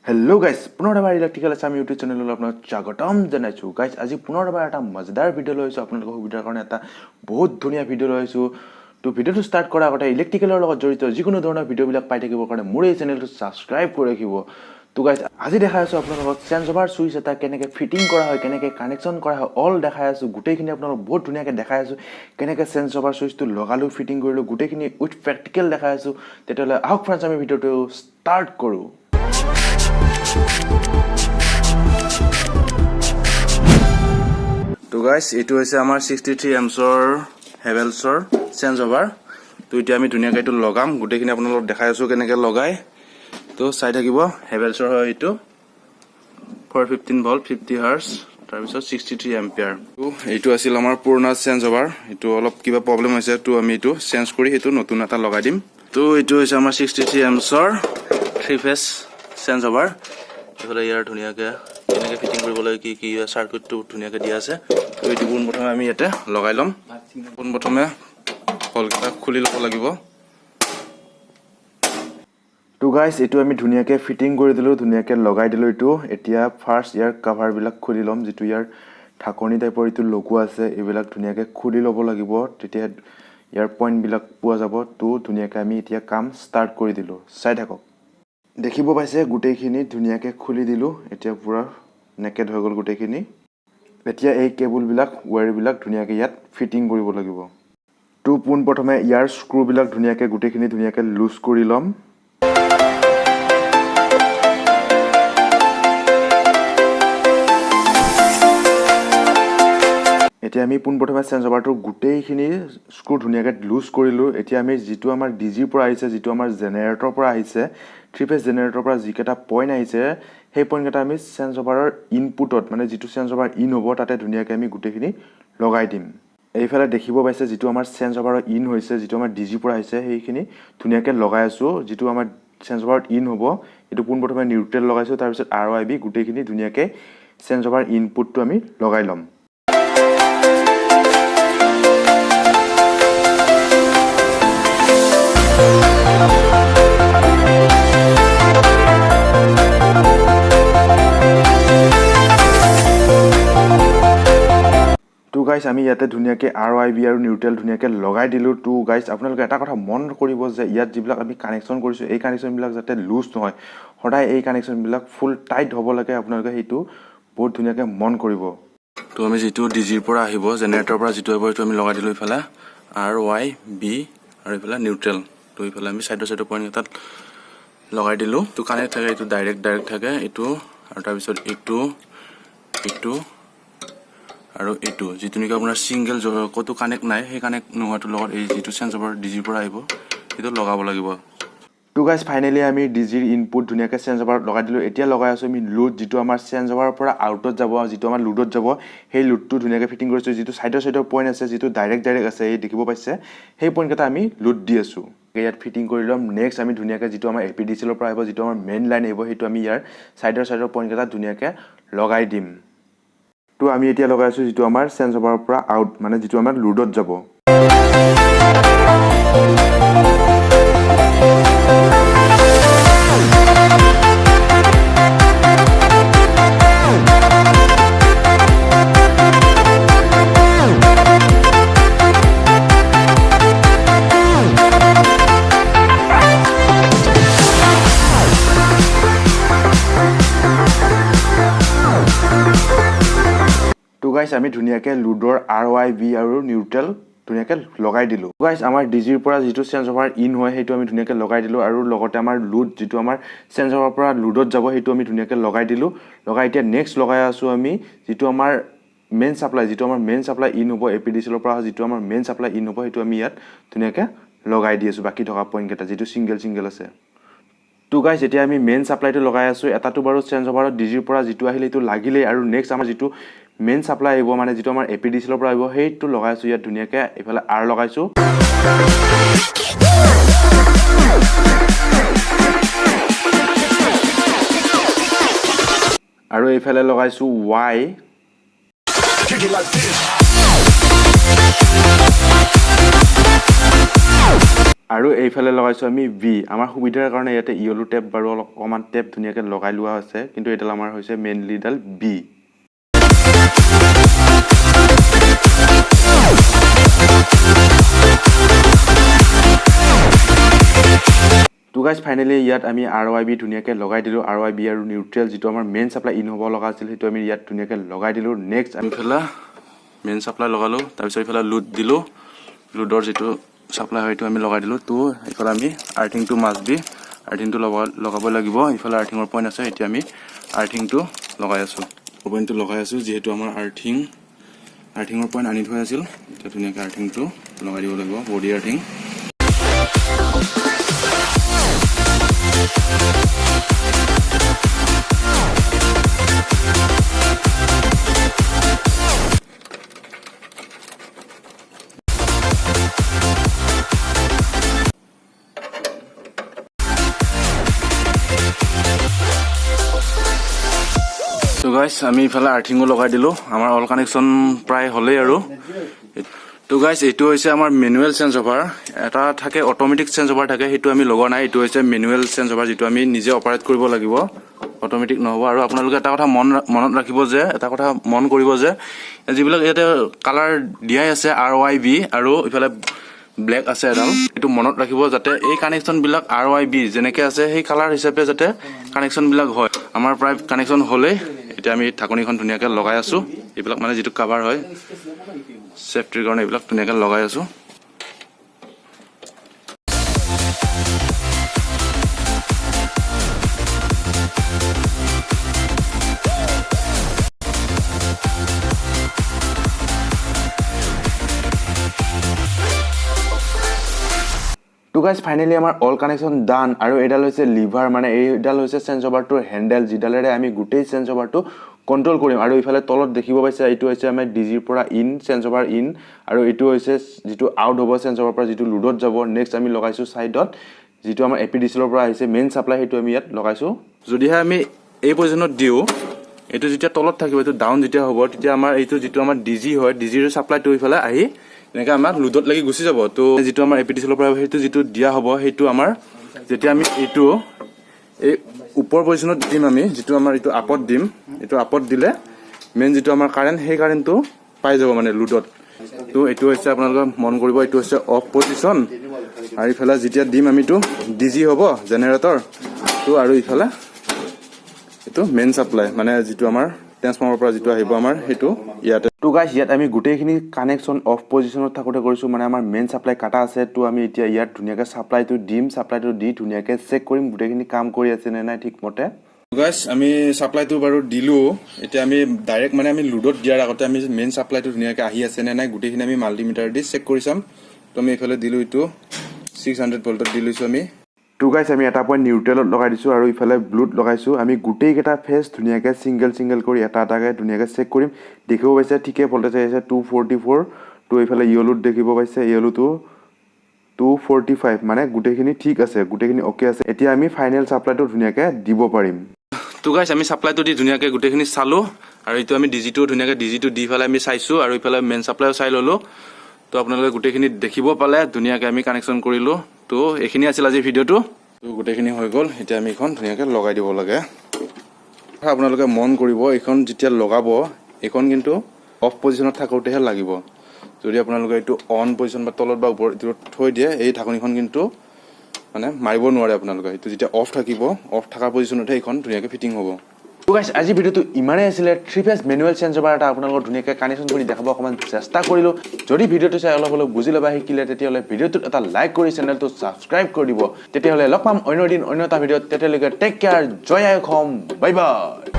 Hello' guys, পুনৰ এবাৰ electrical Assam YouTube চেনেললৈ আপোনাক স্বাগতম জনাইছোঁ। গাইজ, আজি পুনৰ এবাৰ এটা মজাদাৰ ভিডিঅ' লৈ আহিছোঁ। আপোনালোকৰ সুবিধাৰ কাৰণে এটা বহুত ধুনীয়া ভিডিঅ' লৈ আহিছোঁ। তো ভিডিঅ'টো ষ্টাৰ্ট কৰাৰ আগতে ইলেক্ট্ৰিকেলৰ লগত জড়িত যিকোনো ধৰণৰ ভিডিঅ'বিলাক পাই থাকিবৰ কাৰণে মোৰ এই চেনেলটো ছাবস্ক্ৰাইব কৰি ৰাখিব। তো গাইজ, আজি দেখাই আছোঁ আপোনালোকক চেঞ্জ অভাৰ চুইচ এটা কেনেকৈ ফিটিং কৰা হয়, কেনেকৈ কানেকশ্যন কৰা হয়, অল দেখাই আছোঁ। গোটেইখিনি আপোনালোক বহুত ধুনীয়াকৈ দেখাই আছোঁ, কেনেকৈ চেঞ্জ অভাৰ চুইচটো লগালোঁ, ফিটিং কৰিলোঁ, গোটেইখিনি উইথ প্ৰেক্টিকেল দেখাই আছোঁ। তেতিয়াহ'লে আহক ফ্ৰেণ্ডছ, আমি ভিডিঅ'টো ষ্টাৰ্ট কৰোঁ। তো গাইজ, এইটো হৈছে আমাৰ 63 এমছৰ হেভেলছৰ চেঞ্জ অভাৰ। তো এতিয়া আমি ধুনীয়াকৈ এইটো লগাম। গোটেইখিনি আপোনালোকক দেখাই আছোঁ কেনেকৈ লগাই, তো চাই থাকিব। হেভেলছৰ হয় এইটো, 415 volt, 50 hertz, তাৰপিছত 63 এম্পিয়াৰ। তো এইটো আছিল আমাৰ পুৰণা চেঞ্জ অভাৰ। এইটো অলপ কিবা প্ৰব্লেম হৈছে, তো আমি এইটো চেঞ্জ কৰি সেইটো নতুন এটা লগাই দিম। তো এইটো হৈছে আমাৰ 63 এমছৰ থ্ৰী ফেজ চেঞ্জ অভাৰ। এইফালে ইয়াৰ ধুনীয়াকৈ কেনেকৈ ফিটিং কৰিব লাগে, কি কি চাৰ্কুইটটো ধুনীয়াকৈ দিয়া আছে। তো এইটো পোনপ্ৰথমে আমি ইয়াতে লগাই ল'ম। পোনপ্ৰথমে হলকেইটা খুলি ল'ব লাগিব। তো গাইজ, এইটো আমি ধুনীয়াকৈ ফিটিং কৰি দিলোঁ, ধুনীয়াকৈ লগাই দিলোঁ এইটো। এতিয়া ফাৰ্ষ্ট ইয়াৰ কাভাৰবিলাক খুলি ল'ম। যিটো ইয়াৰ ঢাকনি টাইপৰ এইটো লগোৱা আছে, এইবিলাক ধুনীয়াকৈ খুলি ল'ব লাগিব, তেতিয়া ইয়াৰ পইণ্টবিলাক পোৱা যাব। তো ধুনীয়াকৈ আমি এতিয়া কাম ষ্টাৰ্ট কৰি দিলোঁ, চাই থাকক। দেখিব পাইছে, গোটেইখিনি ধুনীয়াকৈ খুলি দিলোঁ। এতিয়া পূৰা নেকেড হৈ গ'ল গোটেইখিনি। এতিয়া এই কেবুলবিলাক, ৱায়াৰবিলাক ধুনীয়াকৈ ইয়াত ফিটিং কৰিব লাগিব। তো পোনপ্ৰথমে ইয়াৰ স্ক্ৰুবিলাক ধুনীয়াকৈ গোটেইখিনি ধুনীয়াকৈ লুজ কৰি ল'ম। এতিয়া আমি পোনপ্ৰথমে চেঞ্জ অভাৰটোৰ গোটেইখিনি স্ক্ৰু ধুনীয়াকৈ লুজ কৰিলোঁ। এতিয়া আমি যিটো আমাৰ ডিজিৰ পৰা আহিছে, যিটো আমাৰ জেনেৰেটৰৰ পৰা আহিছে, থ্ৰী ফেজ জেনেৰেটৰৰ পৰা যিকেইটা পইণ্ট আহিছে, সেই পইণ্টকেইটা আমি চেঞ্জ অভাৰৰ ইনপুটত, মানে যিটো চেঞ্জ অভাৰ ইন হ'ব, তাতে ধুনীয়াকৈ আমি গোটেইখিনি লগাই দিম। এইফালে দেখিব পাইছে, যিটো আমাৰ চেঞ্জ অভাৰৰ ইন হৈছে, যিটো আমাৰ ডিজিৰ পৰা আহিছে, সেইখিনি ধুনীয়াকৈ লগাই আছোঁ। যিটো আমাৰ চেঞ্জ অভাৰত ইন হ'ব, সেইটো পোনপ্ৰথমে নিউট্ৰেল লগাইছোঁ, তাৰপিছত আৰ why be গোটেইখিনি ধুনীয়াকৈ চেঞ্জ অভাৰ ইনপুটটো আমি লগাই ল'ম। তো গাইজ, আমি ইয়াতে ধুনীয়াকৈ আৰ why be আৰু নিউট্ৰেল ধুনীয়াকৈ লগাই দিলোঁ। তো গাইজ, আপোনালোকে এটা কথা মন কৰিব যে ইয়াত যিবিলাক আমি কানেকশ্যন কৰিছোঁ, এই কানেকশ্যনবিলাক যাতে লুজ নহয়। সদায় এই কানেকশ্যনবিলাক ফুল টাইট হ'ব লাগে। আপোনালোকে সেইটো বহুত ধুনীয়াকৈ মন কৰিব। তো আমি যিটো ডিজিৰ পৰা আহিব, জেনেৰেটৰৰ পৰা যিটো আহিব, সেইটো আমি লগাই দিলোঁ ইফালে আৰ why be আৰু ইফালে নিউট্ৰেল। তো ইফালে আমি চাইডৰ চাইডৰ পইণ্ট এটাত লগাই দিলোঁ। তো কানেক্ট থাকে, এইটো ডাইৰেক্ট ডাইৰেক্ট থাকে এইটো, আৰু তাৰপিছত এইটো, এইটো আৰু এইটো, যিটো নেকি আপোনাৰ ছিংগল ক'তো কানেক্ট নাই, সেই কানেক্ট নোহোৱাটোৰ লগত এই যিটো চেঞ্জ অভাৰ ডিজিৰ পৰা আহিব, সেইটো লগাব লাগিব। তো গাইজ, ফাইনেলি আমি ডিজিৰ ইনপুট ধুনীয়াকৈ চেঞ্জ অভাৰত লগাই দিলোঁ। এতিয়া লগাই আছোঁ আমি লোড, যিটো আমাৰ চেঞ্জ অভাৰৰ পৰা আউটত যাব, যিটো আমাৰ লোডত যাব, সেই লোডটো ধুনীয়াকৈ ফিটিং কৰিছোঁ। যিটো চাইডৰ চাইডৰ পইণ্ট আছে, যিটো ডাইৰেক্ট ডাইৰেক্ট আছে, এই দেখিব পাইছে, সেই পইণ্টকেইটা আমি লোড দি আছোঁ। ইয়াত ফিটিং কৰি ল'ম। নেক্সট আমি ধুনীয়াকৈ যিটো আমাৰ এপিডিচিএলৰ পৰা আহিব, যিটো আমাৰ মেইন লাইন আহিব, সেইটো আমি ইয়াৰ চাইডৰ চাইডৰ পইণ্টকেইটা ধুনীয়াকৈ লগাই দিম। তো আমি এতিয়া লগাই আছোঁ যিটো আমাৰ চেঞ্জ অভাৰৰ পৰা আউট, মানে যিটো আমাৰ লোডত যাব। তো গাইজ, আমি ধুনীয়াকৈ লোডৰ আৰ why be আৰু নিউট্ৰেল ধুনীয়াকৈ লগাই দিলোঁ। গাইজ, আমাৰ ডিজিৰ পৰা যিটো চেঞ্জ অভাৰ ইন হয়, সেইটো আমি ধুনীয়াকৈ লগাই দিলোঁ আৰু লগতে আমাৰ লোড, যিটো আমাৰ চেঞ্জ অভাৰৰ পৰা লোডত যাব, সেইটো আমি ধুনীয়াকৈ লগাই দিলোঁ। লগাই এতিয়া নেক্সট লগাই আছোঁ আমি যিটো আমাৰ মেইন ছাপ্লাই, যিটো আমাৰ মেইন ছাপ্লাই ইন হ'ব, এপিডিচিএলৰ পৰা যিটো আমাৰ মেইন ছাপ্লাই ইন হ'ব, সেইটো আমি ইয়াত ধুনীয়াকৈ লগাই দি আছোঁ, বাকী থকা পইণ্টকেইটা যিটো ছিংগল ছিংগল আছে। তো গাইজ, এতিয়া আমি মেইন ছাপ্লাইটো লগাই আছোঁ। এটাটো বাৰু চেঞ্জ অভাৰত ডিজিৰ পৰা যিটো আহিলে সেইটো লাগিলেই আৰু নেক্সট আমাৰ যিটো মেইন ছাপ্লাই আহিব, মানে যিটো আমাৰ এপিডিচিএলৰ পৰা আহিব, সেইটো লগাই আছোঁ ইয়াত ধুনীয়াকৈ। এইফালে আৰ লগাইছোঁ আৰু এইফালে লগাইছোঁ why. Kick it like this. আৰু এইফালে লগাইছোঁ আমি বি। আমাৰ সুবিধাৰ কাৰণে ইয়াতে য়লো টেপ বাৰু অলপ অকণমান টেপ ধুনীয়াকৈ লগাই লোৱা হৈছে, কিন্তু এইডাল আমাৰ হৈছে মেইনলি এইডাল বি। তো গাইজ, ফাইনেলি ইয়াত আমি আৰ ৱাই বি ধুনীয়াকৈ লগাই দিলোঁ। আৰ ৱাই বি আৰু নিউট্ৰেল, যিটো আমাৰ মেইন ছাপ্লাই ইন হ'ব লগা আছিল, সেইটো আমি ইয়াত ধুনীয়াকৈ লগাই দিলোঁ। নেক্সট আমি ইফালে মেইন ছাপ্লাই লগালোঁ, তাৰপিছত ইফালে লোড দিলোঁ। লোডৰ যিটো ছাপ্লাই হয়, সেইটো আমি লগাই দিলোঁ। তো ইফালে আমি আৰ্থিংটো মাষ্ট বি আৰ্থিংটো লগাব লাগিব। ইফালে আৰ্থিঙৰ পইণ্ট আছে। এতিয়া আমি আৰ্থিংটো লগাই আছোঁ, পইণ্টটো লগাই আছোঁ। যিহেতু আমাৰ আৰ্থিঙৰ পইণ্ট আনি থোৱা আছিল, এতিয়া ধুনীয়াকৈ আৰ্থিংটো লগাই দিব লাগিব, বডি আৰ্থিং। তো গাইছ, আমি ইফালে আৰ্থিঙো লগাই দিলোঁ। আমাৰ অল কানেকশ্যন প্ৰায় হ'লেই আৰু। তো গাইছ, এইটো হৈছে আমাৰ মেনুৱেল চেঞ্জ অভাৰ। এটা থাকে অট'মেটিক চেঞ্জ অভাৰ থাকে, সেইটো আমি লগোৱা নাই। এইটো হৈছে মেনুৱেল চেঞ্জ অভাৰ, যিটো আমি নিজে অপাৰেট কৰিব লাগিব, অট'মেটিক নহ'ব। আৰু আপোনালোকে এটা কথা মনত ৰাখিব যে, এটা কথা মন কৰিব যে যিবিলাক ইয়াতে কালাৰ দিয়াই আছে, আৰ ৱাই বি আৰু ইফালে ব্লেক আছে এডাল, এইটো মনত ৰাখিব যাতে এই কানেকশ্যনবিলাক আৰ ৱাই বি যেনেকৈ আছে, সেই কালাৰ হিচাপে যাতে কানেকশ্যনবিলাক হয়। আমাৰ প্ৰায় কানেকশ্যন হ'লেই। এতিয়া আমি ঢাকনিখন ধুনীয়াকৈ লগাই আছোঁ। এইবিলাক মানে যিটো কাভাৰ হয়, ছেফটিৰ কাৰণে এইবিলাক ধুনীয়াকৈ লগাই আছোঁ। তো গাইজ, ফাইনেলি আমাৰ অল কানেকশ্যন ডান। আৰু এইডাল হৈছে লিভাৰ, মানে এইডাল হৈছে চেঞ্জ অভাৰটোৰ হেণ্ডেল, যিডালেৰে আমি গোটেই চেঞ্জ অভাৰটো কণ্ট্ৰল কৰিম। আৰু ইফালে তলত দেখিব পাইছে, এইটো হৈছে আমাৰ ডিজিৰ পৰা ইন, চেঞ্জ অভাৰ ইন, আৰু এইটো হৈছে যিটো আউট হ'ব চেঞ্জ অভাৰৰ পৰা, যিটো লোডত যাব। নেক্সট আমি লগাইছোঁ ছাইডত যিটো আমাৰ এপিডিচিএলৰ পৰা আহিছে মেইন ছাপ্লাই, সেইটো আমি ইয়াত লগাইছোঁ। যদিহে আমি এই পজিশ্যনত দিওঁ, এইটো যেতিয়া তলত থাকিব, এইটো ডাউন যেতিয়া হ'ব, তেতিয়া আমাৰ এইটো যিটো আমাৰ ডিজি হয়, ডিজিৰ ছাপ্লাইটো ইফালে আহি এনেকৈ আমাৰ লোডত লাগি গুচি যাব। তো যিটো আমাৰ এপিডিচিএলৰ পৰা সেইটো যিটো দিয়া হ'ব, সেইটো আমাৰ যেতিয়া আমি এইটো এই ওপৰ পজিশ্যনত দিম, আমি যিটো আমাৰ এইটো আপত দিম, এইটো আপত দিলে মেইন যিটো আমাৰ কাৰেণ্ট, সেই কাৰেণ্টটো পাই যাব মানে লোডত। তো এইটো হৈছে, আপোনালোকে মন কৰিব, এইটো হৈছে অফ পজিশ্যন। আৰু ইফালে যেতিয়া দিম আমিতো ডিজি হ'ব জেনেৰেটৰ তো, আৰু ইফালে এইটো মেইন ছাপ্লাই, মানে যিটো আমাৰ ট্ৰেন্সফৰ্মাৰৰ পৰা যিটো আহিব আমাৰ, সেইটো ইয়াতে। তো গাইজ, ইয়াত আমি গোটেইখিনি কানেকশ্যন অফ পজিশ্যনত থাকোঁতে কৰিছোঁ, মানে আমাৰ মেইন ছাপ্লাই কাটা আছে। তো আমি এতিয়া ইয়াত ধুনীয়াকৈ ছাপ্লাইটো দিম। ছাপ্লাইটো দি ধুনীয়াকৈ চেক কৰিম গোটেইখিনি কাম কৰি আছে নে নাই ঠিকমতে। গাইজ, আমি ছাপ্লাইটো বাৰু দিলোঁ। এতিয়া আমি ডাইৰেক্ট মানে আমি লোডত দিয়াৰ আগতে আমি মেইন ছাপ্লাইটো ধুনীয়াকৈ আহি আছে নে নাই, গোটেইখিনি আমি মাল্টিমিটাৰ দি চেক কৰি চাম। তো আমি এইফালে দিলোঁ, এইটো 600 ভল্টত দি লৈছোঁ আমি। তো গাইজ, আমি এটা পইণ্ট নিউট্ৰেলত লগাই দিছোঁ আৰু ইফালে ব্লুত লগাইছোঁ। আমি গোটেইকেইটা ফেজ ধুনীয়াকৈ ছিংগল ছিংগল কৰি এটা এটাকৈ ধুনীয়াকৈ চেক কৰিম। দেখিব পাইছে, ঠিকে ভল্টেজ আহিছে 244। তো ইফালে য়লোত দেখিব পাইছে, য়লোটো 245, মানে গোটেইখিনি ঠিক আছে, গোটেইখিনি অ'কে আছে। এতিয়া আমি ফাইনেল ছাপ্লাইটো ধুনীয়াকৈ দিব পাৰিম। তো গাইজ, আমি ছাপ্লাইটো দি ধুনীয়াকৈ গোটেইখিনি চালোঁ আৰু এইটো আমি ডিজিটো ধুনীয়াকৈ ডিজিটো দি পেলাই আমি চাইছোঁ আৰু ইফালে মেইন ছাপ্লাইও চাই ল'লোঁ। তো আপোনালোকে গোটেইখিনি দেখিব পালে, ধুনীয়াকৈ আমি কানেকশ্যন কৰিলোঁ। তো এইখিনি আছিল আজিৰ ভিডিঅ'টো। তো গোটেইখিনি হৈ গ'ল। এতিয়া আমি এইখন ধুনীয়াকৈ লগাই দিব লাগে। আপোনালোকে মন কৰিব, এইখন যেতিয়া লগাব, এইখন কিন্তু অফ পজিশ্যনত থাকোঁতেহে লাগিব। যদি আপোনালোকে এইটো অন পজিশ্যন বা তলত বা ওপৰত এইটো থৈ দিয়ে, এই ঢাকনিখন কিন্তু মানে মাৰিব নোৱাৰে আপোনালোকে। এইটো যেতিয়া অফ থাকিব, অফ থকা পজিশ্যনতহে এইখন ধুনীয়াকৈ ফিটিং হ'ব। তো গাইজ, আজি ভিডিঅ'টো ইমানেই আছিলে। Three phase manual change over এটা আপোনালোকক ধুনীয়াকৈ কানেকশ্যন কৰি দেখাব অকণমান চেষ্টা কৰিলোঁ। যদি ভিডিঅ'টো চাই অলপ অলপ বুজি ল'বা, শিকিলে, তেতিয়াহ'লে ভিডিঅ'টোত এটা লাইক কৰি চেনেলটো ছাবস্ক্ৰাইব কৰি দিব। তেতিয়াহ'লে লগ পাম অন্য এদিন অন্য এটা ভিডিঅ'ত। তেতিয়ালৈকে টেক কেয়াৰ, জয় আই অসম, বাই বাই।